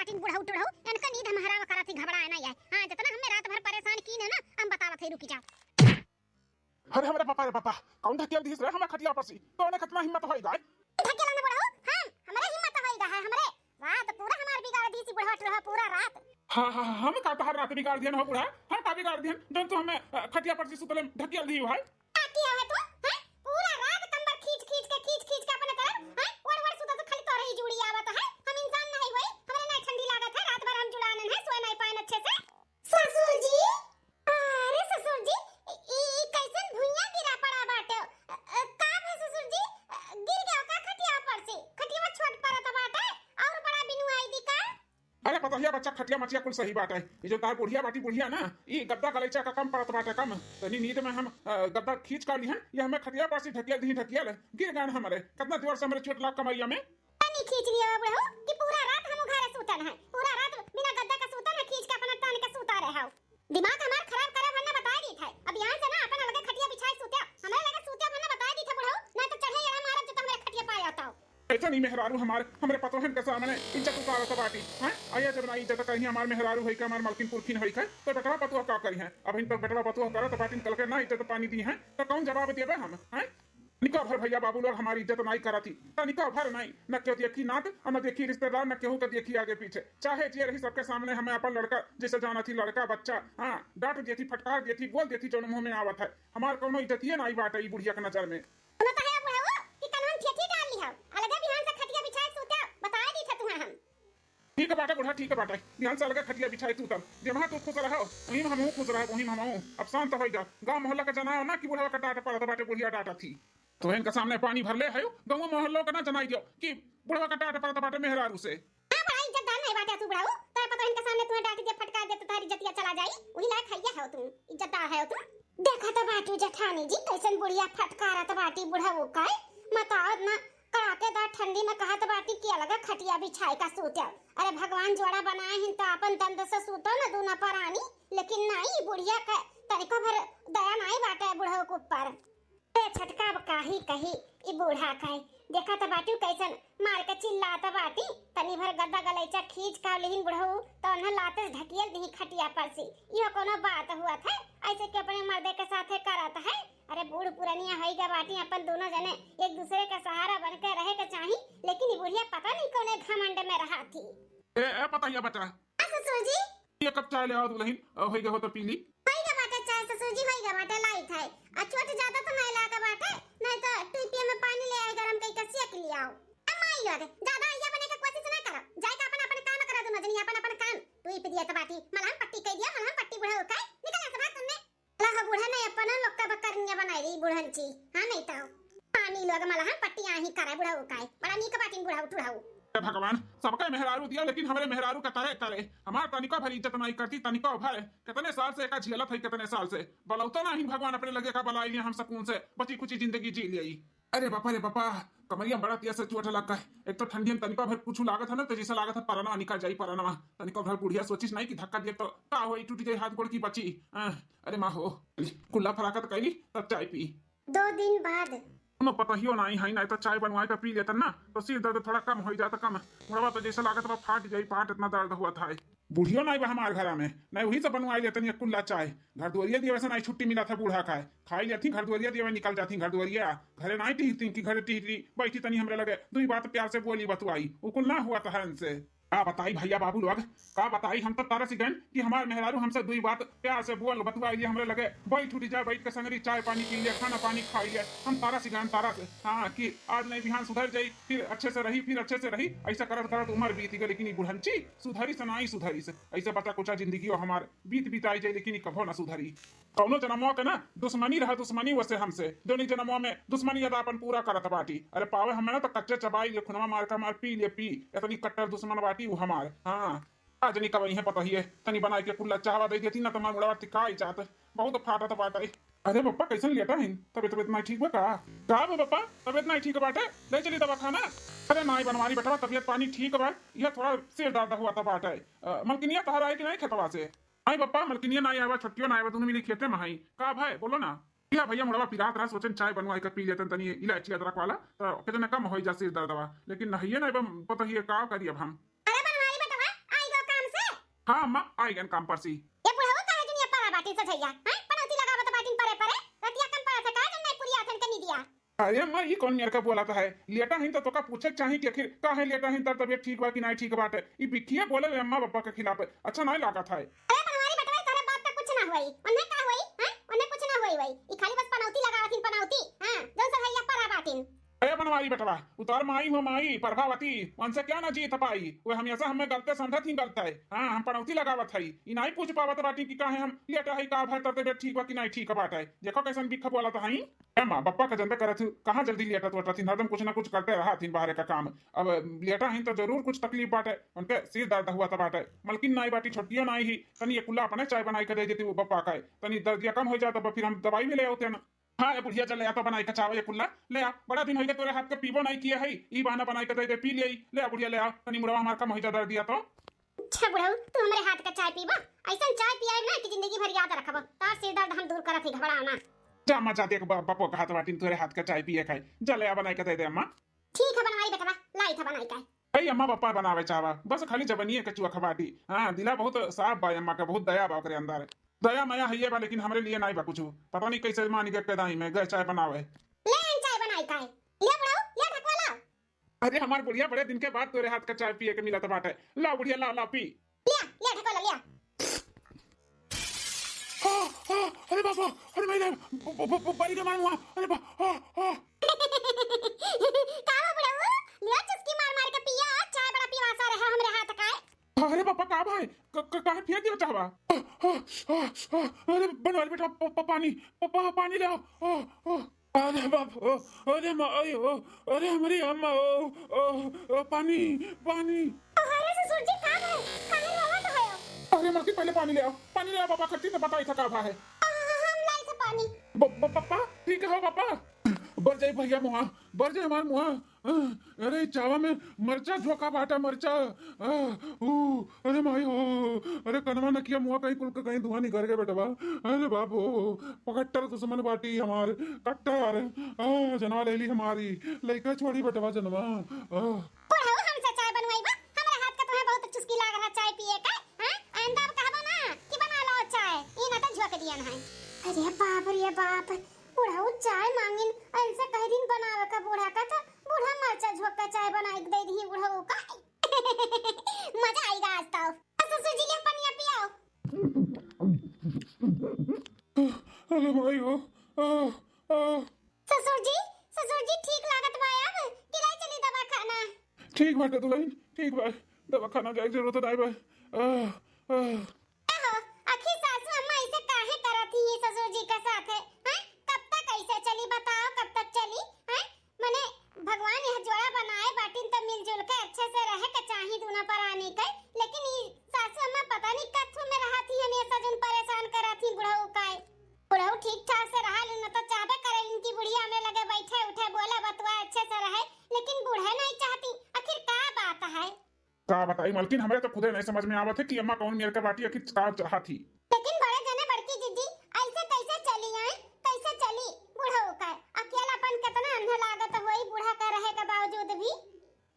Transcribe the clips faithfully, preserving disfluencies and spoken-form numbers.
तीन बुढ़ऊ टुढ़ऊ, इनका नींद हम हराम करत ही, घबराए ना आए। हाँ, जितना हमें रात भर परेशान कीन है ना, हम बतावत है, रुकी जाओ। अरे हमरे पापा रे पापा, कौन ढकेल दिहिस रे हमें खटिया पर से? कौने कितना हिम्मत होई गाय? ढकेल ना बुढ़ऊ, हम, हमरे हिम्मत होई गा है, हमरे। रात पूरा हमार बिगाड़ दिहिस बुढ़वा टुढ़वा, पूरा रात। हाँ, हाँ, हाँ, हम का तहार रात बिगाड़ दिहन हो बुढ़ा? हम का बिगाड़ दिहन? जौन तू हमें, अ, खटिया पर से सुतले में ढकेल दिही भाई? का किया है तू? हैं? पूरा रात कंबल खींच खींच के, खींच खींच के अपने तरफ, हैं? ओढ़ ओढ़ सुतत, खाली तोरे ही जूड़ी आवत है। हम इंसान नहीं होई, हमरे ना ठंडी लागत है, रात भर हम जुड़ानन है, सोए नहीं पाएन अच्छे से। ससुर जी, अरे ससुर जी, ई, ई कैसन भुइयां गिरा पड़ा बाटे? अ, अ, का भे ससुर जी? अ, गिर गयो का खटिया पर से? खटिया छोट पड़त बाटे और बड़ा बिनुआई दी का? अरे पतोहिया बच्चा, खटिया मचिया कुल सही बाटे। ई जो तार बुढ़िया बाटी बुढ़िया ना, ई गद्दा गलैचा का कम पड़त बाटे कम। तनी नींद में हम, अ, गद्दा खींच का लिहन, ये हमें खटिया पर से ढकिया दी ढकिया ले। गिर गन हमरे, कितना जोर से हमरे चोट लाग कमरिया में। तनी खींच लियो बुढ़ऊ कि पूरा रात हम घरे सूतन है, पूरा रात बिना गद्दा का सूतन है, खींच के अपना तान के सूता रहे हो। दिमाग हमार खराब करे भर ना बताए दी थे। अब यहाँ से ना अपन अलगे खटिया बिछाए सूत्या, हमारे लगे सूत्या भर ना बताए दी थे बुढ़ऊ, नहीं तो चढ़े एड़ा मारब जो तो हमारे खटिया पाए आता हो। ऐसा नहीं मेहरारू हमार, हमरे पतोहन के सामने इज्जत उतारत बाटी, हैं? अये जब ना इज्जत कहीं हमार मेहरारू होई के, हमार मलकिन पुरखिन होई के, तो बेटवा पतोह का करी हैं? अब इन पर बेटवा पतोह करत बाटिन, कल के ना इज्जत पानी दी हैं, तो कौन जवाब देबे हम, हैं? तनिको भर भैया बाबू लोग हमारी इज्जत नाई करत ही, तनिको भर नाई, न केहू देखी नात और न देखी रिश्तेदार, न केहू के देखी आगे पीछे। चाहे जे रही सबके सामने हमें अपन लड़का जैसे जानत ही, लड़का बच्चा, हाँ, डांट देती, फटकार देती, बोल देती जौन मुंह में आवत है। हमार कौनो इज्जतिये नाई बाटे ई बुढ़िया के नजर में। सुनत है बुढ़ऊ कि कनवन ठेठी डाल ली हो, अलगे बिहान से खटिया बिछाए सूते, बताए दी थे तुम्हें हम। ठीक बाटे बूढ़ा, ठीक बाटे। बिहान से अलगे खटिया बिछाए सूतब। जेमा तू खुश रहो, वहीं में हमहूँ खुश रहब, वहीं में हमहूँ। अब शांत होई जा। गाँव मोहल्ला का जनाओ ना कि बुढ़वा का डांट पड़त बाटे, बुढ़िया डांटत ही। तो इनका सामने पानी भर ले है, गाँव मोहल्ला का ना जनाई दियो कि बुढ़वा का डांट पड़त बाटे मेहरारू से। हाँ, बड़ा इज्जतदार नहीं बाटे तू बुढ़ऊ। तोरे पतोहिन के सामने तुम्हें डांट दिया, फटकार दे तो तुम्हारी इज्जतिया चला जाई। वही लायक है हो तुम, इज्जतदार है हो तुम। देखा तो बाटू जेठानी जी, कैसन बुढ़िया फटकारत बाटी बुढ़ऊ का। बताओ ना, कड़ाकेदार ठंडी में कहत बाटी कि अलग खटिया बिछाए का सूते। अरे भगवान जोड़ा बनाए हिन तो अपन तंद से सूतो न दूना परानी, लेकिन नहीं, ई बुढ़िया के तनिको भर दया नहीं बाटे बुढ़ऊ के ऊपर। ए छटका, अब काही कही ई बूढ़ा का। देखा त बाटू कैसन मार के चिल्लात बाटी। तनी भर गद्दा गलैचा खींच का लिहिन बुढ़ऊ, त उन्हें लाते से ढकियल दिही खटिया पर से। इहो कोनो बात हुआ था, ऐसे कि अपने मर्दे के साथे करत है? अरे बूढ़ पुरनिया होई गा बाटी, अपन दोनों जने एक दूसरे का सहारा बन के रहे के चाही, लेकिन ई बुढ़िया पता नहीं कौने घमंड में रहा थी। ए, ए, पता ही बता। हाँ ससुर जी। ये कप चाय ले आओ दुल्हन, अ, होई गए हो तो पी ली। होई गए बाटे चाय ससुर जी, होई गए बाटे, लाई खाए। आ चोट ज्यादा तो नहीं लागे बाटे, नहीं तो टीपिया में पानी ले आए गरम कई के सेक लियाओ। अम्मा, ई लोग ज्यादा आइया बने के कोशिश ना करो, जाए के अपन अपन काम करो, दोनों जनी अपन अपन काम। तू ई पे दिया तो बाटी, मलहम पट्टी कह दिया, मलहम पट्टी बुढ़ऊ का, निकल ऐसे बात तुमने। ला हो बूढ़ा ने अपन लोग का बकरनिया बनाई रही बूढ़न ची। हाँ नहीं तो। पानी लोग मलहम पट्टी आही करे बुढ़ऊ का। बड़ा नीक बाटिन बुढ़ऊ टुढ़ऊ। हे भगवान, सबके मेहरारू दिया, लेकिन हमरे मेहरारू के तरे तरे। हमार तनिको भर इज्जत नहीं करती, तनिको भर। कितने साल से एका झेलत है, कितने साल से। बलौता नहीं भगवान अपने लगे का बलाई लिया हम सकून से, बची खुची जिंदगी जी लिया। अरे बापा रे बापा, कमरिया में बड़ा तेज से चोट लग गए। एक तो ठंडी में तनिका भर कुछ लागत है ना, तो जैसे लागत है परनवा निकल जाई, परनवा। तनिका भर बुढ़िया सोचिस नहीं कि धक्का दिए तो का होई, टूट जाई हाथ गोड़ की बची। आह, अरे माँ हो, कुल्ला फराकत कैली, तब चाय पी। दो दिन बाद। कोनो पतहियो नहीं है, नहीं तो चाय बनवाए का पी लेतन ना, तो सिर दर्द थोड़ा कम हो जाता, कम। मुड़वा तो जैसे लागत बा फाट जाई, फाट इतना दर्द हुआ था। बुढ़ियो नाई बा हमार घरा में, नाई वही से बनवाई लेतन ये कुल्ला चाय। घर दुआरिया दिए वैसे नाई छुट्टी मिला था बूढ़ा खाए, खाई लेती घर दुआरिया दिए निकल जाती घर दुआरिया। घरे नाई टिहती कि घरे टिहती बैठी तनी हमरे लगे, दुई बात प्यार से बोली बतवाई, उ कुल ना हुआ था इनसे। का बताई भैया बाबू लोग, का बताई, हम तो तरस गए कि हमार मेहरारू हमसे दुई बात प्यार से बोल बतवाई लिए हमरे लगे, बैठ उठ जा, बैठ के संगरी चाय पानी पी लिया, खाना पानी खाई लिया। हम तरस गए, तरस, हाँ, कि आज नहीं बिहान सुधर जाई, फिर अच्छे से रही, फिर अच्छे से रही। ऐसा करत करत उम्र बीत गई, लेकिन ये बुढ़ंची सुधरी से नाई सुधरी से, ऐसे बचा कुचा जिंदगी हमार बीत बिताई जाए, लेकिन ई कभो ना सुधरी। कौनो जनमवा के ना दुश्मनी रहा, दुश्मनी वसे हमसे, दोनों जनमवा में दुश्मनी अदा अपन पूरा करत बाटी। अरे पावे हमें ना तो कच्चे चबाई ले, खुनवा मार का मार पी ले पी, इतनी कट्टर दुश्मन बाटी वो हमार। हाँ, आज नहीं कब है पता ही है, तनी बनाई के कुल्ला चाहवा दे देती ना तो मार मुड़वा टिकाई जात, बहुत फाटत बाटे। अरे पप्पा कैसन लेटा है, तबियत तबियत नहीं ठीक बा का? का बे पप्पा, तबियत नहीं ठीक बाटे? ले चली दवा खाना। अरे नाई बनवारी बेटवा, तबियत पानी ठीक बा, यह थोड़ा सिर दर्द हुआ था बाटे। अ, मलकिनिया तोहरा आई कि नहीं खेतवा से? आई पप्पा, मलकिनिया नाई आवा, छोटियो नाई आवा, दोनों मिली खेते में हई। का भाई बोलो ना। या भैया मुड़वा पिरात रहा, सोचन चाय बनवाई के पी लेतन तनी इलायची अदरक वाला, तो कितने कम होई जा सिर दर्दवा, लेकिन नहीं है ना, पता ही है का करी अब हम। अरे बनवारी बेटवा, आ हाँ अम्मा, आइगन काम पर सी। ए बुढ़ऊ, काहे दुनिया परा बाटिन सझैया, हैं? पनौती लगावत बाटिन परे परे, रतिया कम परा था का, जब नहीं पुरिया थन के निदिया। अरे अम्मा, ई कौन मेर का बोलत है? लेटा हईन त तोका पूछे के चाही कि आखिर काहे लेटा हईन, तोर तबियत ठीक बा कि नाहीं ठीक बाटे। ई बिट्ठिया बोले ले अम्मा बप्पा के खिलाफ, अच्छा नाहीं लागत है। अरे बनवारी बेटवा, तोरे बाप का कुछ ना होई, उन्हें का होई, हैं? उन्हें कुछ ना होई, होई। ई खाली बस पनौती लगावत हिन, पनौती, हाँ, जौन सझैया परा बाटिन। ए बनवारी बेटवा, उ तोर माई हो माई, प्रभावती, उनसे क्या ना जीत पाई? वे हमेशा हमें गलते समझत ही गलते। हाँ, हम पनौती लगावत हई, ई नाहीं पूछ पावत बाटी कि काहे हम लेटा हई, का भय, तोर तबियत ठीक बा कि नाहीं ठीक बाटे। देखो कैसन बिख बोलत हई। ए माँ, बप्पा का जनबे करत हू, कहाँ जल्दी लेटत वेटत ही, हरदम कुछ ना कुछ करते रहत ही बाहरे का काम। अब लेटा हई तो जरूर कुछ तकलीफ बाटे, उनके सिर दर्द हुआ त बाटे। मलकिन नाहीं बाटी, छोटकियो नाहीं ही, तनी ये कुल्ला अपने चाय बनाई के दे देती वो बप्पा का, तनी दर्दिया कम हो जात, तब फिर हम दवाई भी ले आते ना। हाँ, ए बुढ़िया, चल ले आ तो बनाई के चावा ये कुल्ला, ले आ। बड़ा दिन होइगे तोरे हाथ के पीबो नाहीं किए हई, ई बहाना बनाई के दे दे, पी ले, ले आ बुढ़िया, ले आ, तनी मुड़वा हमार कम होई जा दर्दिया तो। अच्छा बुढ़ऊ, तू हमरे हाथ के चाय पीबा? ऐसन चाय पियाई ना कि जिंदगी भर याद रखबा। तार सिर दर्द हम दूर करत ही, घबरा ना। जा अम्मा, जा, देख बा-, बापो कहत बाटिन तोरे हाथ के चाय पिए खाई, जा ले आ बनाई के दे दे अम्मा। ठीक है बनवारी बेटवा, लाई था बनाई के। ए अम्मा, बप्पा बनावे चावा, बस खाली जबनिए के चुअख बाटी। हाँ, दिला बहुत साफ बा अम्मा के, बहुत दया बा ओकरे अंदर। दया मया हइये बा, लेकिन हमरे लिए नाई बा कुछ। पता नहीं कैसे मानी गए पैदाई में गए चाय बनावे। ले आइन चाय बनाई का है। ले बुढ़ऊ, ले ढकवा ला। अरे हमार बुढ़िया, बड़े दिन के बाद तोरे हाथ का चाय पिए के मिलत बाटे। ला बुढ़िया, ला, ला पी। ले, ले ढकवा ला, ले। हाँ, हाँ, अरे बाबा, अरे माई रे, ब-, ब-, ब-, बड़ी के मार हुआ, अरे बा-, हाँ, हाँ। का बा बुढ़ऊ? लिया चुस्की मार मार के पिया, चाय बड़ा पिवासा रहे हमरे हाथ का है। अरे पापा, का भाई? क-, क-, काहे फेंक दिया चाहवा? आ, आ, आ, आ, अरे बनवारी बेटा, प-, प-, पानी, प-, प-, पानी ले आओ। आ, आ, अरे बाप, ओ, अरे माई, ओ, अरे हमारी अम्मा, ओ, ओ, ओ, पानी, पानी। अरे ससुर जी, का है? काहे रोवत हो? अरे माँ की पहले पानी ले आओ, पानी ले आओ पापा, खट्टी तो बताई था का भा है। आ, हम लाई थे पानी। ब-, ब-, पापा, ठीक है हो पापा? बर जाई भैया मुआ, बर जाई हमार मुआ। अरे चावा में मरचा झोंका बाटा, मरचा। आ, ऊ, अरे माई हो, अरे कनवा नकिया मुआ कहीं कुल के कहीं धुआं निकर गए बेटवा। अरे बाप हो, कट्टर दुश्मन बाटी हमार, कट्टर। आ, जनवा ले ली हमारी, लइका छोड़ी बेटवा जनवा। आ। बुढ़ऊ हमसे चाय बनवाई बा, हमरा हाथ का तुम्हें बहुत चुस्की लाग रहा चाय पिए का, हैं? आइंदा अब कहबो ना कि बना लो चाय, ई ना तो झोंक दियन है। अरे बाप रे बाप, बुढ़ऊ चाय मांगिन, ऐसे कह दिन बनावे का बूढ़ा का, तो बूढ़ा मरचा झोंक के चाय बनाई के दे दी बुढ़ऊ का। मजा आएगा आज तो। ससुर जी, ले पनिया पियाओ। अरे माई हो, आ, आ। ससुर जी, ससुर जी, ठीक लागत बा अब कि ले चली दवाखाना? ठीक बाटे दुल्हन, ठीक बा, दवाखाना जाए के जरूरत नाई बा। आ, आ। कहो, आखिर सासू अम्मा ऐसे काहे करत ही ये ससुर जी का साथ है, हैं? कब तक ऐसे चली बताओ, कब तक चली, हैं? मने भगवान यह जोड़ा बनाए बाटिन तो मिलजुल के अच्छे से रहे के चाही दूना परानी के, लेकिन ई सासू अम्मा पता नहीं कथू में रहत ही हमेशा जौन परेशान करत ही बुढ़ऊ का है। बुढ़ऊ ठीक ठाक से रहा लेन तो चाहबे करे इनकी बुढ़िया हमरे लगे बैठे उठे बोले बतुआ अच्छे से रहे, लेकिन बूढ़े नहीं चाहती, आखिर का बात है? का बताई मलकिन, हमरे तो खुदे नहीं समझ में आवत है कि अम्मा कौन मेर के बाटी, आखिर का चाहत ही। लेकिन बड़े जने बड़की जिज्जी ऐसे कैसे चली आए, कैसे चली? बुढ़ऊ का अकेलापन कितना अन्ह लागत होई बूढ़ा का रहे के बावजूद भी।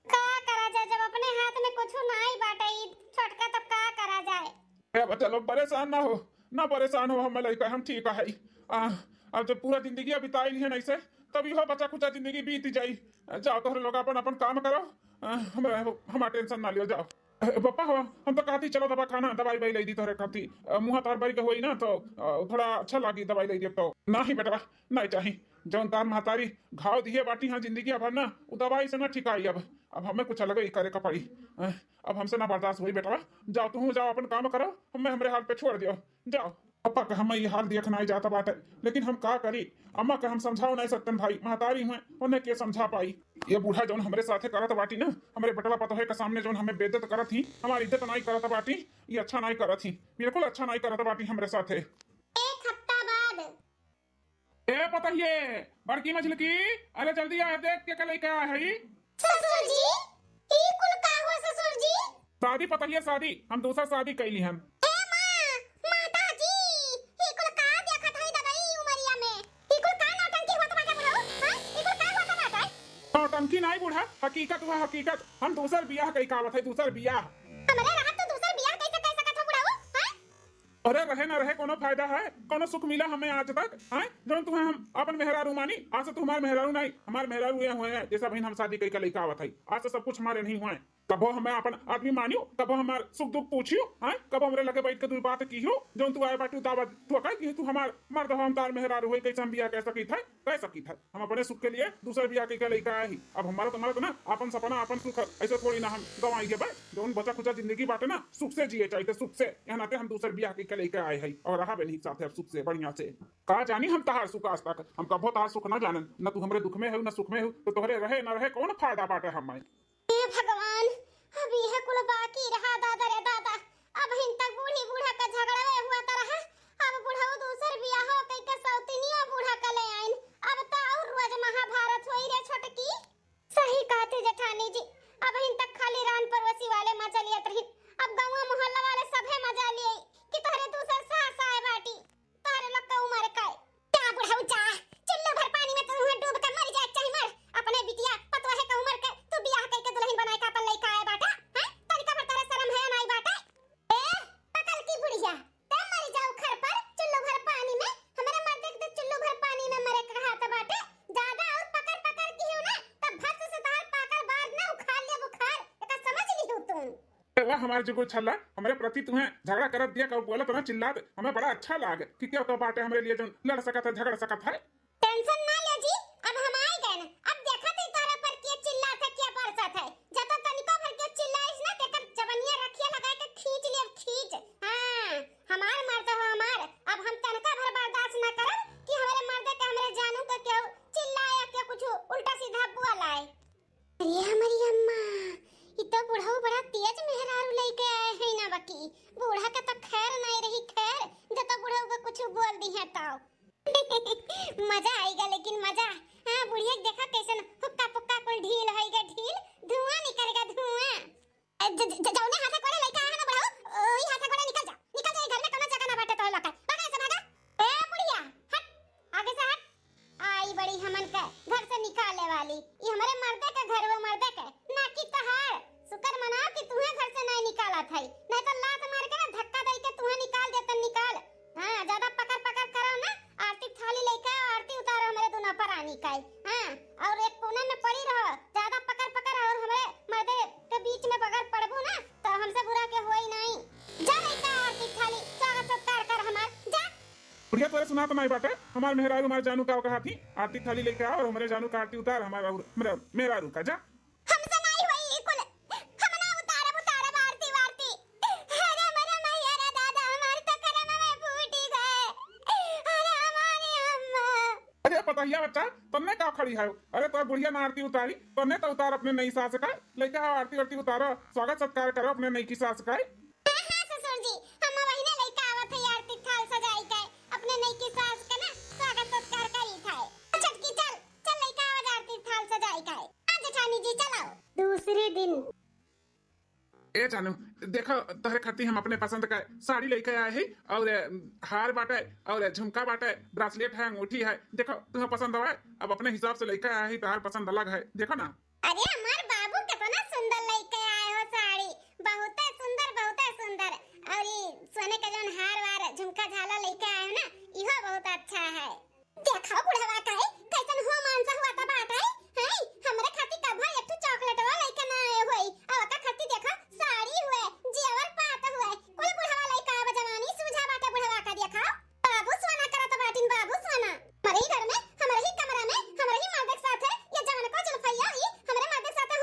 का करा जाए, जब अपने हाथ में कुछ नाई बाटे ई छोटका, तब का करा जाए? ए बच्चा लोग परेशान ना हो, ना परेशान हो, हम लइका हम ठीक है। आ, अब जब पूरा जिंदगी बिताई लिहन ऐसे, तब इहो बचा कुचा जिंदगी बीत जाई। जाओ तोहरे लोग अपन, अपन काम करो, आ, हम, हमार टेंशन ना लियो, जाओ। ए, पप्पा हो, हम तो कहती चलो दवाखाना, दवाई वाई ले दी तोहरे खाती। आ, मुँह तार बारी के होई ना तो, आ, थोड़ा अच्छा लागी दवाई ले दी तो। नहीं बेटवा, नहीं चाही। जौन तार महतारी घाव दिए बाटी हाँ जिंदगी भर ना, उ दवाई से ना ठिकाई। अब, अब हमें कुछ अलग ही करे का पड़ी। आ, अब हमसे ना बर्दाश्त होई बेटवा, जाओ तुहूँ जाओ अपन काम करो, हमें हमरे हाल पे छोड़ दियो। जाओ। पापा का हमें ये हाल देख नाई जाता बाटे, लेकिन हम का करी? अम्मा का हम समझाओ नाई सकतन भाई, महतारी हुए, उन्हें के समझा पाई? ये बूढ़ा जौन हमरे साथे करत बाटी ना, हमरे बेटवा पतोहे के सामने जौन हमें बेइज्जत करत ही, हमारी इज्जत नाई करत बाटी, ये अच्छा नाई करत ही, बिल्कुल अच्छा नाई करत बाटी हमरे साथे। एक हफ्ता बाद। ए पतहिए, बड़की मझलकी, अरे जल्दी आ, देख के कलई का है। ससुर जी, ई कुल का हुआ ससुर जी? शादी पतहिए शादी, हम दूसर शादी कैली हन। ए माँ, माता जी, ई कुल का देखत हई दगई ई उमरिया में? ई कुल का नौटंकी होत बाटे बुढ़ऊ? हाँ? ई कुल का होत बाटे? नौटंकी नाई बूढ़ा, हकीकत हुआ हकीकत। हम दूसर बियाह कई का आवत है, दूसर बियाह। हमरे रहत तो दूसर बियाह कैसे कर सकत हो अरे रहे ना रहे, कोनो फायदा है? कोनो सुख मिला हमें आज तक? हैं? जौन तुम्हें हम अपन मेहरारू मानी, आज से तू हमार मेहरारू नहीं, हमार मेहरारू ये हुए हैं, जैसा बहन हम शादी कइके लइका आवत है, आज से सब कुछ हमारे नहीं हुए। कबो हमें अपन आदमी मानियो, कबो हमार सुख दुख पूछियो, हैं? कबो हमरे लगे बैठ के दू बात कियो, जौन तू आए बाटू दावा तू कह कि तू हमार मर्द हो, हम तार मेहरारू होई, कैसे हम बियाह कह सकी थे? कह सकी थे। हम अपने सुख के लिए दूसर बियाह कइके लइका आए ही। अब हमारा तुम्हारा तो ना अपन सपना, अपन सुख, ऐसे थोड़ी ना हम गंवाई है भाई। जौन बचा खुचा जिंदगी बाटे ना, सुख से जिए चाहिए, सुख से। यह नाते हम दूसर बियाह कइके लइके आए है और रहा बेनी साथे अब सुख से, बढ़िया से। का जानी हम तहार सुख आज तक, हम कबो तहार सुख ना जानन, न तू हमरे दुख में हो, न सुख में हो, तो तोहरे रहे न रहे कौन फायदा बाटे हमें? हे भगवान, अब यह कुल बाकी रहा दादा रे दादा। अब हिन तक बूढ़ी बूढ़ा का झगड़ा हुआ त रहा, अब बुढ़ऊ दूसर बियाह कइके सौतिनिया बूढ़ा का ले आइन। अब त और रोज महाभारत होई रे छोटकी। सही कहते जेठानी जी, अब हिन तक खाली रान पड़ोसी वाले मजा लियत रही, अब गाँव मोहल्ला वाले सभे मजा लिए कि तोहरे दूसर सास आए बाटी। तोहरे लोग का उमर का है? जा बुढ़ऊ जा, चुल्लू भर पानी में तू डूब के मर जाए चाहे मर, अपने बिटिया पतोहे का उमर के तू बियाह कइके दुल्हन बनाए का अपन लइका आए बाटा, हैं? तनिका भर तोहरे शर्म है नाई बाटा? ए, पकल की बुढ़िया, ते मर जाऊ खर पर, चुल्लू भर पानी में, हमरे मर्दे के तो चुल्लू भर पानी में मरे के हाथ बाटे, ज्यादा और पकड़ पकड़ की हो ना, तब भस्म से तोहर पाकल बार ना उखाड़ ले बुखार, एका समझ ली हो तुम। ए, वाह, हमार जुगु छल्ला, हमरे प्रति तुम्हें झगड़ा करत दिया, कब बोलत ना चिल्लात, हमें बड़ा अच्छा लाग कि केहू तो बाटे हमरे लिए जौन लड़ सकत है, झगड़ सकत है। टेंशन ना ले जी, अब हम आए गए ना, अब देखा थे तोहरे पर के चिल्लात है, के परसत है, जब तनिको भर के चिल्लाइस ना, तेकर जबनिया रखिया लगा के खींच ले, खींच। हाँ, हमार मर्द हो हमार, अब हम तनका भर बर्दाश्त ना करब कि हमरे मर्दे के हमरे जानू के केहू चिल्लाए या के कुछ उल्टा सीधा बोलाए। अरे हमारी अम्मा, ई तो बुढ़ऊ बड़ा तेज मेहरारू लइके आए हैं ना बकी। बूढ़ा के तो खैर नहीं रही खैर, जब तो बुढ़ऊ के कुछ बोल दी है तो। मजा आएगा लेकिन मजा। हाँ, बुढ़िया के देखा कैसन हुक्का पुक्का कुल ढील होइगा ढील, धुआं निकलेगा धुआं। ए, ज-, ज-, जौने हाथे कोड़े लइके आए हैं ना बुढ़ऊ, ओही हाथे कोड़े निकल जा, निकल जा, ये घर में कोनो जगह ना बाटे तोहे लौटे, भागा ऐसे भागा। ए बुढ़िया, हट, आगे से हट। आई बड़ी हमन के घर से निकाले वाली। ई हमरे मर्दे के घर, वो मर्दे के, ना कि तहार। शुक्र मनाओ कि तुहे घर से नहीं निकालत है, नहीं तो लात मार के ना धक्का दे के तुहे निकाल देतन, निकाल। हाँ, ज्यादा पकड़ पकड़ करो ना, आरती थाली लेके आओ, आरती उतारो हमरे दुनो परानी का। हाँ, और एक कोने में पड़ी रहो, ज्यादा पकड़ पकड़ और हमरे मर्दे के बीच में बगर पड़बू ना, तो हमसे बुरा के होई नहीं। जा लइका आरती थाली, स्वागत सत्कार कर हमार, जा। बुढ़िया तोरे सुनात नाई बाटे, हमार मेहरारू हमार जानू का कहा थी, आरती थाली लेके आओ और हमरे जानू का आरती उतार, हमार और मेरा, मेहरारू का, जा। हमसे नाई होई ई कुल, हम ना उतारब, उतारब आरती वारती। अरे मरे मैया रे दादा, हमार तो करम में फूटी गए। अरे हमारी अम्मा। अरे पतहिया बच्चा, तन्ने का खड़ी है? अरे तोर बुढ़िया ना आरती उतारी, तन्ने तो उतार अपने नई सास का, लेके आओ आरती वारती उतारो, स्वागत सत्कार करो अपने नई की सास का। हाँ, हाँ, ससुर जी, हम वही ने लइका आवत है आरती थाल सजाई के, अपने नई की सास के ना स्वागत सत्कार करी था। छोटकी चल, चल लइका आवाज आरती थाल सजाई के। हाँ, जेठानी जी, चलाओ। दूसरे दिन। ए जानू, देखो, तोहरे खातिर हम अपने पसंद का साड़ी लेके आए हैं, और, अ, हार बाटे, और झुमका बाटे, ब्रासलेट है, अंगूठी है। देखो, तुम्हें पसंद आवे, अब अपने हिसाब से लेके आए हैं, तोहर पसंद अलग है, देखो ना। अरे, हमार बाबू कितना सुंदर लेके आए हो साड़ी, बहुते सुंदर, बहुते सुंदर। और ई सोने का जौन हार वार, झुमका झाला लेके आए हो ना, इहो बहुत अच्छा है। देखा बुढ़वा का है, कैसन हो मानसा हुआ था बाटा है, हैं? हमरे खातिर कभा एक ठो चॉकलेटवा लेके ना आए होई, और ओकर खातिर देखा साड़ी हुए, जेवर पात हुए, कुल बुढ़वा लइका अब जवानी सूझा बाटे बुढ़वा का, देखा। बाबू सोना करत बाटिन, बाबू सोना। हमरे ही घर में, हमरे ही कमरा में, हमरे ही मर्द के साथ है, ये जवन को जुल्फैया ही हमरे मर्द के साथ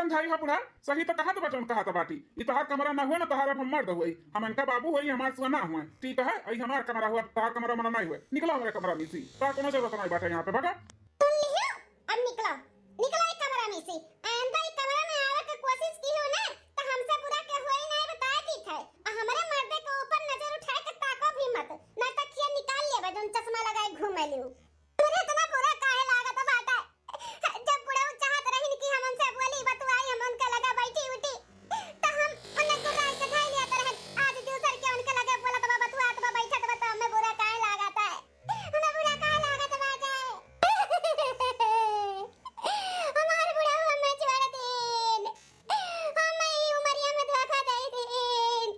समझाई हा बूढ़ा, सही तो कहत बा जौन कहत बाटी। ई तहार कमरा ना हुए ना, तहार अब हम मर्द हुए, हम इनका बाबू हुए, हमार सुआ ना हुए, ठीक है? ई हमार कमरा हुआ, तहार कमरा मना नहीं हुए। निकला हमारे कमरा में से, तहार कोनो जरूरत नहीं बाटे यहाँ पे, भगा। सुन लियो, अब निकला, निकला ई कमरा में से। आइंदा ई कमरा में आवे के कोशिश की हो ना, तो हमसे बुरा के होई नहीं, बताए दी थे। और हमारे मर्दे के ऊपर नजर उठाए के ताको भी मत, नहीं तो खिया निकाल लेबे जौन चश्मा लगाए घूमे लियो। अरे, इतना बुरा काहे लागत बाटे? जब बुढ़ऊ चाहत रहिन कि हम उनसे बोली, बतुआई, हम उनके लगे बैठी उठी, त हम उन्हें गुर्राई के धइ लिया तरह। आज दूसर के उनके लगे बोलत बा, बतुआत बा, बैठत बा, त हमें बुरा काहे लागत है? हमें बुरा काहे लागत बाटे? हमार बुढ़ऊ हमें छोड़ दीन, हमें ई उमरिया में धोखा दे दीन।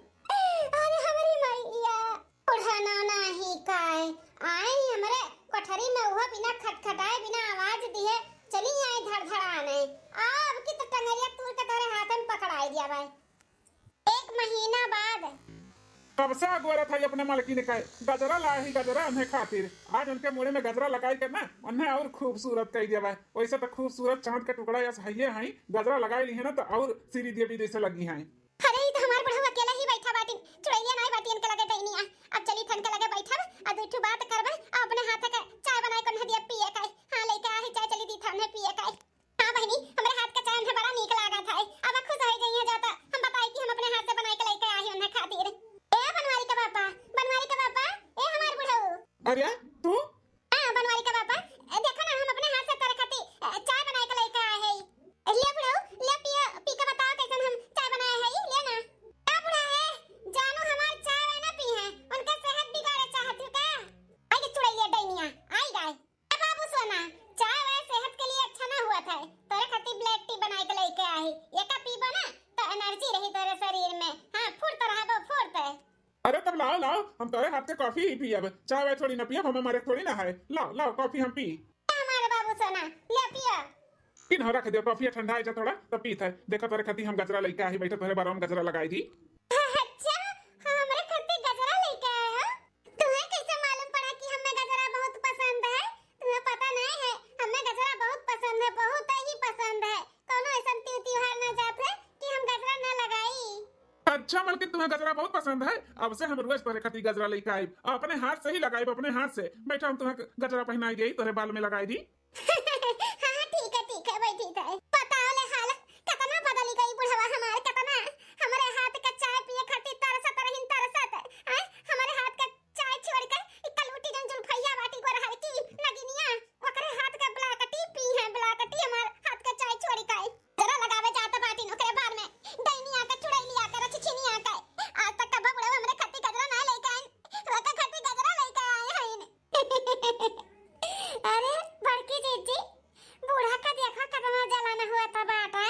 अरे हमरी मैया। बुढ़ा ना नाही काय, आए हमरे कोठरी में उहो बिना खटखटाए, बिना आवाज दिए चली आए धड़धड़ाने। आ, अब की तो टंगरिया तूर के तोरे हाथ में पकड़ाई दिया भाई। एक महीना बाद। कब से अगोरत है अपने मालकिन का गजरा लाए ही गजरा उन्हें खातिर। आज उनके मुड़े में गजरा लगाई के ना उन्हें और खूबसूरत कई दिया भाई। वैसे तो खूबसूरत चांद के टुकड़ा यस हइये हैं, गजरा लगाई ली है ना तो और श्री देवी जैसे लगी हैं। अरे, ई तो हमार बुढ़ऊ अकेला ही बैठा बाटिन, चुड़ैलिया नाई बाटी इनके लगे डैनिया। अब चली थन के लगे बैठब, आ दू ठू बात करब, आ अपने हाथ के चाय बनाए के उन्हें दिया पिए के। हाँ, लइके आहे चाय, चली दी थन पिए के। हाँ बहिनी, हमरे हाथ के चाय उन्हें बड़ा नीक लागत है। अब खुश हो गई है, जाता हम बताई कि हम अपने हाथ से बनाए के लइके आए उन्हें खातिर। ए बनवारी का पापा, बनवारी का पापा, ए हमार बुढ़ऊ। अरे, तू? हाँ, बनवारी का पापा, ए, देखो ना, हम अपने हाथ से तोरे खातिर, ए, चाय बनाए के लइके आए हैं। ले बुढ़ऊ, ले पियो, पी के बताओ कैसन हम चाय बनाए हैं, ले ना। का बुढ़ा है, जानू हमार चाय वाय ना पी है, उनका सेहत बिगाड़े चाहत हो का? आई के चुड़ैलिया डैनिया, आई गाय। ए बाबू सोना, चाय वाय सेहत के लिए अच्छा ना हुआ था, तोरे खातिर black tea बनाए के लइके आए हैं, एका पीबो ना तो energy रही तोरे शरीर में। हाँ, फुर्त रहबो, फुर्त। अरे तब लाओ, लाओ, हम तोरे हाथ के कॉफी ही पियब, चाय वाय थोड़ी ना पियब, हमें मरे थोड़ी ना है। लाओ, लाओ, कॉफी हम पी। हमारे बाबू सोना, ले पियो। पिन हो रख दियो, कॉफी ठंडा है जा थोड़ा, तब पीत है। देखो तोरे खाती हम गजरा लइके आही, बैठो तोरे बारह में गजरा लगाई दी। अच्छा, हमरे खाती गजरा लइके आए हो? तुम्हें कैसे मालूम पड़ा कि हमें गजरा बहुत पसंद है? तुम्हें पता नहीं है, हमें गजरा बहुत पसंद है, बहुत ही पसंद है। कौनो ऐसन त्यों-, त्योहार ना जात है कि हम गजरा ना लगाई। अच्छा मलकिन, तुम्हें गजरा बहुत पसंद है, अब से हम रोज तोरे खातिर गजरा लेके आइब, अपने हाथ से ही लगाइब, अपने हाथ से। बैठा, हम तुम्हें गजरा पहनाई दी, तोरे बाल में लगाई दी। हाँ, हाँ, ठीक है, ठीक है, बैठी थे। बताओ ले हाल, कितना बदल गई बुढ़वा हमार, कितना हमरे हाथ का चाय पिए खातिर तरसत रहिन, तरसत। हैं? हमरे हाथ का चाय छोड़ के ई कलूटी जौन जुल्फैया बाटी गोरहर की नगिनिया, ओकरे हाथ के black tea पी है, black tea हमार हाथ के चाय छोड़ के। गजरा लगावे जात बाटिन ओकरे बार में, डैनिया के, चुड़ैलिया के, रछछिनिया के। आज तक कबो बुढ़ऊ हमरे खाती गजरा ना लेके आइन, ओकर खाती गजरा लेके आए हैं। अरे बड़की जीजी, बूढ़ा का देखा कितना जलन हुआ था बाटे।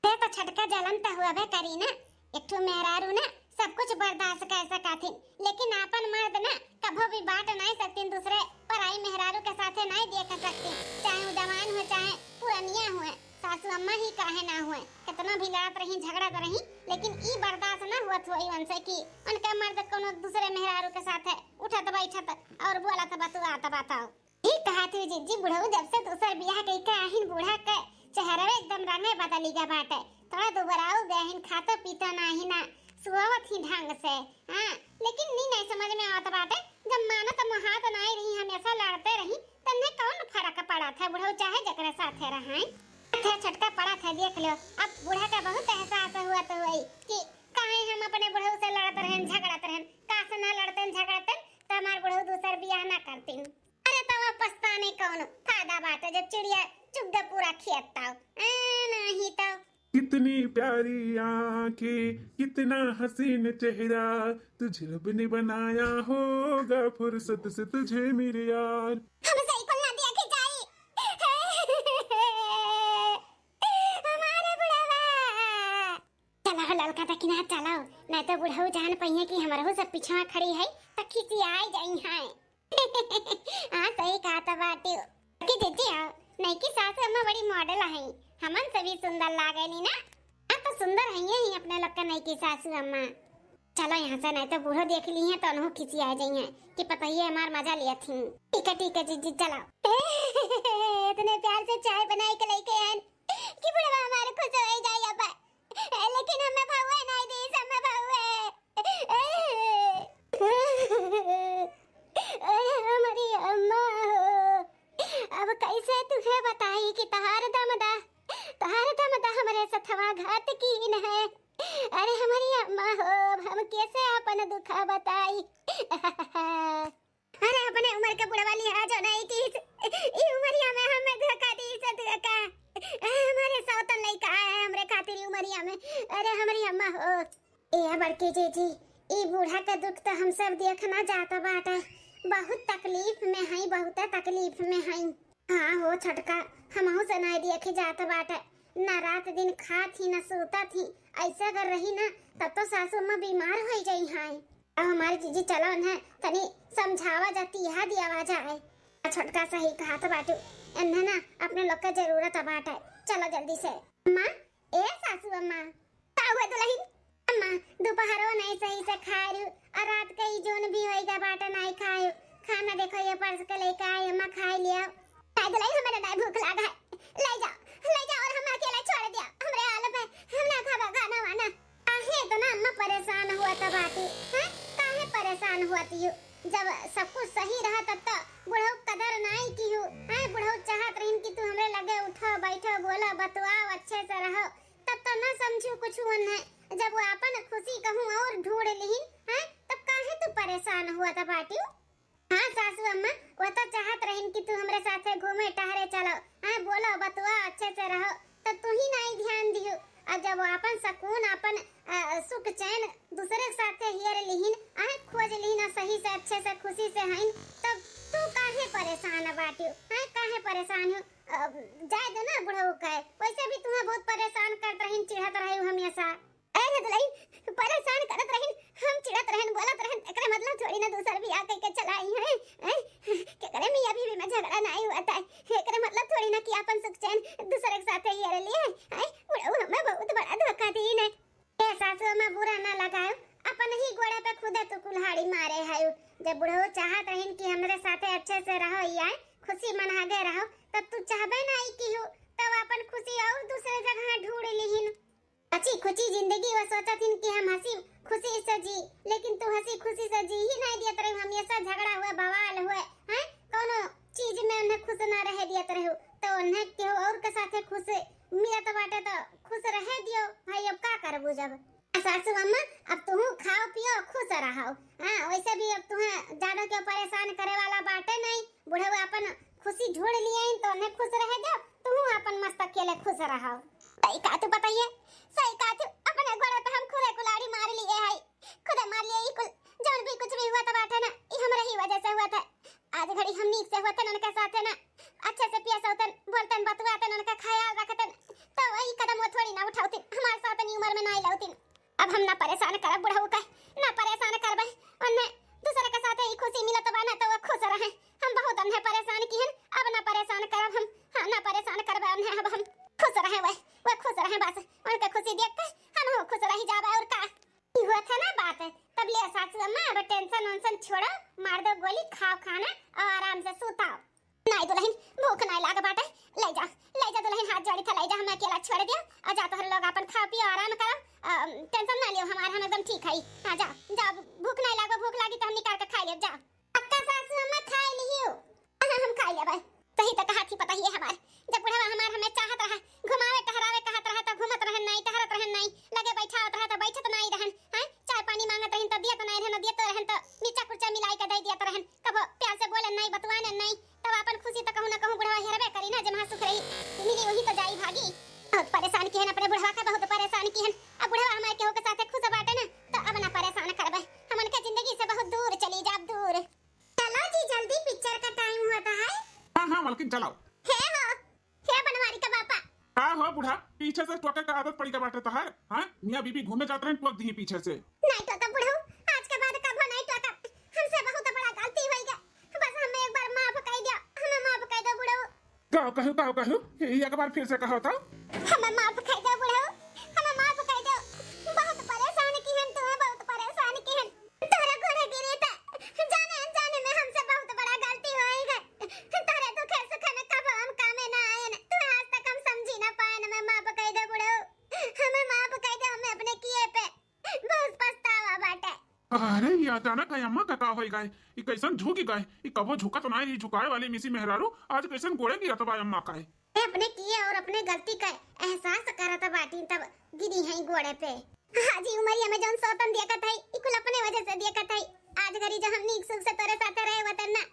ते तो छटका जलन त हुआ बे करी ना, एक ठो मेहरारू ना सब कुछ बर्दाश्त कर सकथिन, लेकिन आपन मर्द ना कभो भी बांट नहीं सकतीन, दूसरे पराई मेहरारू के साथे नहीं देख सकतीन, चाहे उ जवान हुए चाहे पुरनिया हुए, सासू अम्मा ही काहे ना हुए, कितना भी लड़त रही झगड़त रही, लेकिन ई बर्दाश्त ना हुआ हुई उनसे कि उनका मर्द कोनो दूसरे मेहरारू के साथे उठत बैठत और बोलत बतुआत बताओ। ठीक कहत हुई जीजी, बुढ़ऊ जब से दूसर बियाह कइके आहिन, बूढ़ा के चेहरवे एकदम रंगे बदली गा बाटे। थोड़ा दुबराऊ गए हिन, खातो पीतो नाही ना, सुआवत ही ढंग से। हाँ, लेकिन नी नहीं समझ में आवत बाटे, जब मानत मोहात नाही रही, हमेशा लड़ते रही, तन्ने कौन फर्क पड़त है, बुढ़ऊ चाहे जकरे साथे रहाई। थे छटका पड़त है, देख लो, अब बूढ़ा का बहुत एहसास हुआ तो हुई कि काहे हम अपने बुढ़ऊ से लड़त रहन, झगड़त रहन, का से ना लड़तन, झगड़तन, तो हमार बुढ़ऊ दूसर बियाह ना करतीन। अरे तवा पछताने कौनो फायदा बाटे, जब चिड़िया चुग दे पूरा खेत ताव। ए, नाही तो। कितनी प्यारी आंखें, कितना हसीन चेहरा, तुझे रब ने बनाया होगा फुर्सत से तुझे मेरे यार। हमसे ही कुल ना दिया कि जाई। हमारे बुढ़वा। चला हो ललका तकिना, चला हो, नहीं तो बुढ़ऊ जान पइहे कि हमरहू सब पिछवा खड़ी है, तो खिसियाई जाई हैं। हाँ, सही कहा था बाटी। कि जीजी आओ, नईकी सासू अम्मा बड़ी model है, हमन से भी सुंदर लागेली ना। हाँ, तो सुंदर है ही अपने लोग का नईकी सासू अम्मा। चलो यहाँ से, नहीं तो बूढ़ो देख ली है तो उन्हों खिसिया जाई है कि पता ही है हमार मजा लिया थी। ठीक है, ठीक है जीजी, चलो। इतने प्यार से चाय बनाई के लेके आए, कि बुढ़वा हमार खुश होइ जाई अब। लेकिन हमें भउए नाहीं दीस, हमें भउए। अरे हमरी अम्मा हो, अब कैसे तुहे बताई कि तहार दमदा, तहार दमदा हमरे सथवा घात कीन है। अरे हमरी अम्मा हो, अब हम कैसे आपन दुखा बताई? अरे अपने उमर के बुढ़वा लिहाजो नाहीं कीस, ई उमरिया में हमें धोखा दीस, धोखा। अरे हमरे सौतन लइका आए हैं हमरे खातिर ई उमरिया में। अरे हमरी अम्मा हो। ए बड़की जीजी, ई बूढ़ा के दुख त हम सब देखना जात बाटे। बहुत तकलीफ में हई, बहुते तकलीफ में हई। हाँ हो छोटका, हमहू से नाहीं देखी जात बाटे। ना रात दिन खात ही, ना सूतत ही। ऐसे अगर रही ना, तब तो सासू अम्मा बीमार होइ जइहैं। अब हमारी जीजी चलो, उन्हें तनी समझावा जा, तिहा दियावा जाए। आ छोटका सही कहत बाटू, इन्हें ना अपने लोग के जरूरत बाटे। चलो जल्दी से। अम्मा, ए सासू अम्मा, का हुआ दुलहिन? अम्मा, दुपहरो नाहीं सही से खाए रहू, और रात के ई जौन भी होइगा बाटे नाहीं खाए। खाना देखो ये परस के लेके आई, अम्मा खाए लिया। नाहीं दुलहिन, हमें नाहीं भूख लागा है, ले जाओ, ले जाओ और हमें अकेला छोड़ दिया, हमरे हाल में हम ना खाबा खाना वाना। काहे इतना अम्मा परेशान हुआ तब आती, हैं? काहे परेशान हुआ ती? जब सब कुछ सही रहा तब तो बुढ़ऊ कदर नाहीं किहू, हैं? बुढ़ऊ चाहत रहिन कि तू हमरे लगे उठो, बैठो, बोलो, बतुआओ, अच्छे से रहो, तब तो ना समझू कुछ उन्हें। जब वो अपन खुशी कहूँ और ढूंढ लिहिन, हैं? तब काहे तू परेशान हुआ तब आटी? हाँ सासू अम्मा, वो तो चाहत रहिन कि तू हमरे साथे घूमे टहरे चलो, हैं? बोलो, बतुआओ, अच्छे से रहो, तो तू ही नाहीं ध्यान दिहू। और जब वो अपन सुकून, अपन, अ, सुख चैन दूसरे के साथे हेर लिहिन, आए खोज लिहिन और सही से, अच्छे से, खुशी से हइन, तब तू काहे परेशान बाटियो? हैं, काहे परेशान हो? अ, जाए दो ना बुढ़ऊ के, वैसे भी तुम्हें बहुत परेशान करत रहिन, चिढ़त रहे हो हमेशा। अरे दुलहिन, परेशान करत रहिन, हम चिढ़त रहन, बोलत रहन, एकरे मतलब थोड़ी ना दूसर बियाह कइके चला आई हैं, हैं? केकरे मियाँ बीवी में झगड़ा नाहीं हुआ था, एकरे मतलब थोड़ी ना कि अपन सुख चैन दूसरे के साथे हेर लिए, हैं? बुढ़ऊ हमें बहुत बड़ा धोखा दीन है। ए सासू अम्मा, बुरा ना लगायो, अपन ही गोड़े पे खुदे तू कुल्हाड़ी मारे हयो। जब बुढ़ऊ चाहत रहिन कि हमरे साथे अच्छे से रहो, या खुशी मनागे रहो, तब तू चाहबे नाहीं किहू, तब अपन खुशी और दूसरे जगह ढूंढ लिहिन। बची खुची जिंदगी वो सोचत हिन कि हम हंसी खुशी से जी, लेकिन तू हंसी खुशी से जी ही नाहीं दियत रहू, हमेशा झगड़ा हुए, बवाल हुए, हैं? कौनो चीज में उन्हें खुश ना रहे दियत रहू, तो उन्हें केहू और के साथे खुश मिलत बाटे तो खुश रहे दियो भाई, अब का करबू जब। आ सासू अम्मा, अब तुहू खाओ पियो, खुश रहो। हाँ, वैसे भी अब तुहें ज्यादा केहू परेशान करे वाला बाटे नाहीं, बुढ़ऊ अपन खुशी ढूंढ लिए हैं, तो उन्हें खुश रहे दो, तुहू अपन मस्त अकेले खुश रहो। सही कहा तू बताइए, सही कहा तू, अपने गोड़े पे हम खुदे कुल्हाड़ी मार लिए है, खुदे मार लिए, ई कुल जौन भी कुछ भी हुआ था बाटे ना, ई हमरे ही वजह से हुआ था। आज घड़ी हम नीक से होतन उनके साथे ना, अच्छे से पिया सोतन, बोलतन, बतुआतन, उनका ख्याल रखतन, तो वही कदम वो थोड़ी ना उठावतिन, हमारे साथ ई उम्र में ना लौतिन। अब हम ना परेशान करब बुढ़ऊ का, ना परेशान करबे। उन्हें दूसरे के साथ ई खुशी मिलत बा ना, तो वो खुश रहे। हम बहुत उन्हें परेशान किहन, अब ना परेशान करब हम। हाँ, ना परेशान करबे उन्हें, अब हम खुश रहे, वह, वह खुश रहे बस। उनके खुशी देख के हम हो खुश रही जाबे, और का। ई हुआ था ना बात, तब ले सासू अम्मा, अब टेंशन वेंशन छोड़ो, मार दो गोली, खाओ खाना और आराम से सुताओ। नाहीं दुलहिन, भूख नाहीं लाग बाटे, ले जा, ले जा दुलहिन, हाथ जोड़ी था, ले जा, हमें अकेला छोड़ दिया, और जा तोहरे लोग अपन खाओ पियो, आराम करो, अ, टेंशन ना लियो हमार, हम एकदम ठीक हई। हाँ, जा, जा, भूख नाहीं लाग, भूख लागी तो हम निकाल के खाई लेब, जा। पक्का सासू अम्मा खाई लियो? हाँ, हम खाई लेबै। सही तो कहा थी पता ही है हमार, जब बुढ़वा हमार हमें चाहत रहा, घुमावे टहरावे कहत रहा तो घूमत रहन नाहीं, टहरत रहन नाहीं, लगे बैठावत रहा तो बैठत नाहीं रहन, हैं? चाय पानी मांगत रहन तो दियत नाहीं रहन, दियत रहन तो मिर्चा कुर्चा मिलाई के दे दियत रहन, कबो प्यार से बोलन नाहीं, बतुआन नाहीं, तब अपन खुशी तो कहूँ ना कहूँ बुढ़वा हेरबे करी ना, जे महा सुख रही, मिली वही तो जाई भागी। बहुत परेशान किहन अपने बुढ़वा के, बहुत परेशान किहन। अब बुढ़वा हमारे केहू के साथे खुश बाटे ना, तो अब ना परेशान करबे, हम उनके जिंदगी से बहुत दूर चली जाब, दूर। चलो जी, जल्दी, पिक्चर का टाइम होता है। हाँ, हाँ, मलकिन, चलाओ। हे हो, हे बनवारी का बापा। का हो बूढ़ा, पीछे से टोके का आदत पड़ी का बाटे तोहार? हाँ, मियाँ बीबी घूमे जात रहन, टोक दिही पीछे से। नाहीं टोकब बुढ़ऊ, आज के बाद कभो नाहीं टोकब। हमसे बहुत बड़ा गलती होई गया, बस हमें एक बार माफ कर दिया, हमें माफ कर दो बुढ़ऊ। का कहू, का कहू? एक बार फिर से कहो तो। हमें माफ कर दो बुढ़ऊ, हमें माफ कर दो। बहुत परेशान किहन तुम्हें, बहुत परेशान किहन। तोहरे गोड़े गिरी त जाने अनजाने में हमसे बहुत बड़ा गलती होई गए। तोहरे दुखे सुखे में कबो हम कामे ना आयन, तू आज तक हम समझी ना पायन। हमें अरे, ई अचानक है अम्मा का, का होई गए? ई कैसन झुकी गए? ई कबो झुकत ना रही, झुकाए वाली मिसी मेहरारू, आज कैसन गोड़े गिरत बा अम्मा का? ए, अपने किए और अपने गलती का एहसास करत बाटी, तब गिरी हैं गोड़े पे। आज ई उमरिया में जौन सौतन देखत है, ई कुल अपने वजह से देखत है। आज घरी जो हम नीक सुख से तोरे साथे रहे वतन ना,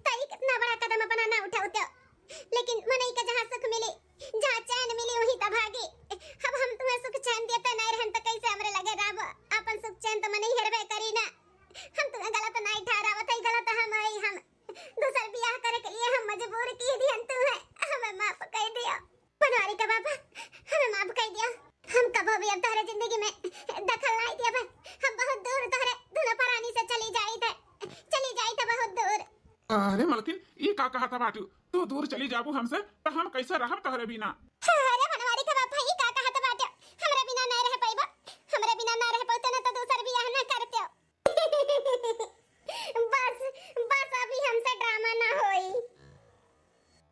त ई कितना बड़ा कदम अपना ना उठाउते। लेकिन मनई के जहाँ सुख मिली, जहाँ चैन मिली, वहीं त भागी। अब हम तुम्हें सुख चैन देते नहीं रहन, त कैसे हमरे लगे रहबो? आपन सुख चैन त मनई हेरबे करी ना। हम तुम्हें गलत नहीं ठहरावत है, गलत हम है, हम दूसर बियाह करे के लिए हम मजबूर की दिहन तुम्हें, हमें माफ कर दियो। बनवारी का बाबा, हमें माफ कर दियो। हम कबो भी अब तोहरे जिंदगी में दखल नहीं दिया भाई। हम बहुत दूर तोहरे दोनों परानी से चली जाई थे, चली जाई थे बहुत दूर। अरे मलकिन, ई का कहत बाटू? तू दूर चली जाबू हमसे, त हम कैसे रहब तोहरे बिना? अरे बनवारी का बाबा, ई का कहत बाटे? हमरे बिना ना रह पाइबो, हमरे बिना ना रह पाते ना तो दूसर बियाह ना करते। बस, बस अभी हमसे ड्रामा ना होई।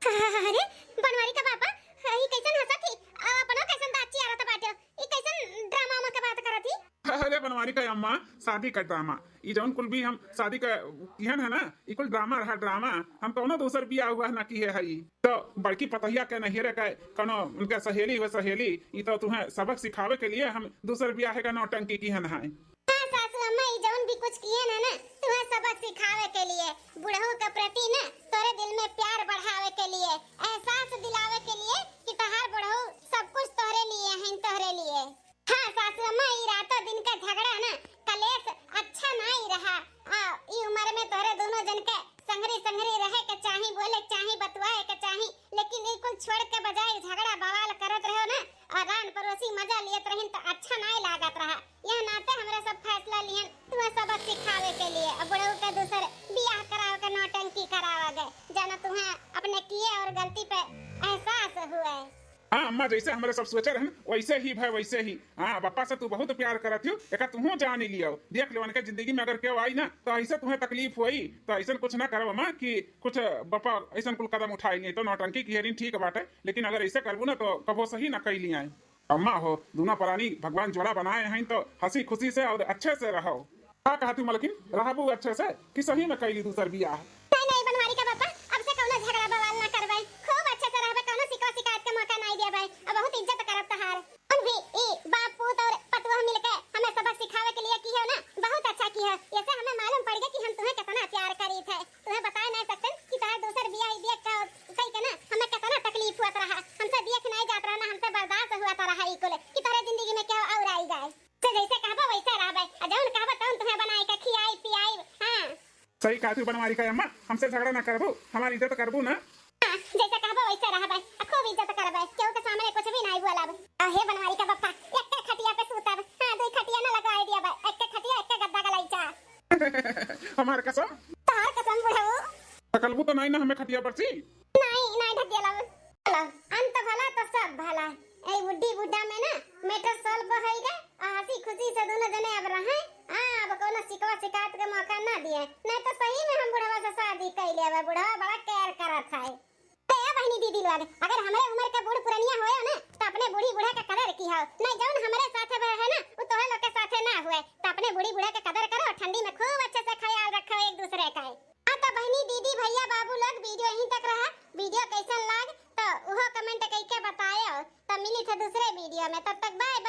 अरे, बनवारी का बाबा, ई कैसन हंसत ही? आ, अपनो कैसन दांत चियारत बाटे? ई कैसन ड्रामा में के बात करत ही? अरे बनवारी का अम्मा, शादी का ड्रामा। ई जौन कुल भी हम शादी का किहन है ना, ई कुल ड्रामा रहा, ड्रामा। हम कौनो दूसर बियाह हुआ ना किहे हई। तो बड़की पतहिया के नहिरे का कौनो उनके सहेली हुए सहेली, ई तो तुम्हें सबक सिखावे के लिए हम दूसर बियाह का नौटंकी किहन है। हाँ सासू अम्मा, ई जौन भी कुछ किए ना ना, तुम्हें सबक सिखावे के लिए, बुढ़ऊ के प्रति ना तोरे दिल में प्यार बढ़ावे के लिए, एहसास दिलावे के लिए कि तहार बुढ़ऊ सब कुछ तोहरे लिए हैं, तोहरे लिए। हाँ सासू अम्मा, ई रातों दिन का झगड़ा ना, कलेश अच्छा नाई रहा। आ, ई उम्र में तोहरे दोनों जन के संगरी संगरी रहे के चाही, बोले के चाही, बतुआए के चाही, लेकिन ई कुल छोड़ के बजाय झगड़ा बवाल करत रहो ना, और रान पड़ोसी मजा लियत रहिन त अच्छा नाई लागत रहा। यह नाते हमरे सब फैसला लिहन तुम्हें सबक सिखावे के लिए, और बुढ़ऊ के दूसर बियाह करावे के नौटंकी करावा गए, जाना तुम्हें अपने किए और गलती पे एहसास हुए। हाँ अम्मा, जैसे हमरे सब सोचे रहन वैसे ही भय, वैसे ही। हाँ, बप्पा से तू बहुत प्यार करत हो, एका तुहू जान ही लियो। देख लो, उनके जिंदगी में अगर केहू आई ना तो ऐसे तुम्हें तकलीफ होई, तो ऐसन कुछ ना करब अम्मा कि कुछ बप्पा ऐसन कुल कदम उठाई नहीं। तो नौटंकी की हेरिन ठीक बाटे, लेकिन अगर ऐसे करबू ना तो कबो सही ना कैली आए। अम्मा हो, दूना परानी भगवान जोड़ा बनाए हैं तो हंसी खुशी से और अच्छे से रहो। का कहती मलकिन, रहबू अच्छे से कि सही में कैली दूसर बियाह? नहीं, नहीं, बनवारी का बापा, अब से कौनो झगड़ा बवाल ना करबे, खूब अच्छे से रहबे, कौनो शिकवा शिकायत के मौका नहीं देबे। अब बहुत इज्जत करब तहार। उन भी ई बाप पूत और पतोह मिलके हमें सबक सिखावे के लिए की हो ना, बहुत अच्छा की हो। ऐसे हमें मालूम पड़ गया कि हम तुम्हें कितना प्यार करी थे। तुम्हें बताए नहीं सकते कि तहार दूसर बियाह ई देख के, कई के ना हमें कितना तकलीफ हुआ रहा, हमसे देख नहीं जात रहा ना, हमसे बर्दाश्त हुआ रहा ई कुल कि तोरे जिंदगी में क्या और आई जाए। से जैसे कहबा वैसे रहबे, आ जौन कहबा तौन तुम्हें बनाई के खियाई पियाई। हाँ। सही कहती बनवारी का अम्मा, हमसे झगड़ा ना करबू, हमारी इज्जत करबू ना। हाँ, जैसे कहबा वैसे रहबे, आ खूब इज्जत करबे, केहू के सामने कुछ भी नहीं बोलब। आ हे बनवारी का बप्पा, एक के खटिया पे सूतब, हाँ, दो खटिया ना लगवाए दिया बे, एक के खटिया, एक के गद्दा गलाइचा। हमार कसम। तहार कसम बुढ़ऊ। तकलबू तो नहीं ना हमें खटिया पर से? नहीं, नहीं ढकेलब। चलो, अंत भला तो सब भला। ए बुढ़ी बुढ़ा में ना matter solve होई गए, आ हंसी खुशी से दोनों जने अब रहे। हाँ, अब कोनो शिकवा शिकायत के मौका ना दिए, नहीं तो सही में हम बुढ़वा से शादी कर लेबे। बुढ़वा बड़ा care करत है। तो ए बहनी दीदी लोग, अगर हमरे उम्र के बूढ़ पुरनिया होए ना, तो अपने बूढ़ी बूढ़ा के कदर की हो, नहीं जौन हमरे साथे रहे ना, वो तोहे लोग के साथे ना हुए। तो अपने बूढ़ी बूढ़ा के कदर करो, ठंडी में खूब अच्छे से ख्याल रखो एक दूसरे का। हाँ, तो बहनी, दीदी, भैया, बाबू लोग, video यहीं तक रहा। Video कैसन लाग, तो उहो comment कइके बतायो। तो मिली थे दूसरे video में, तब तक bye bye।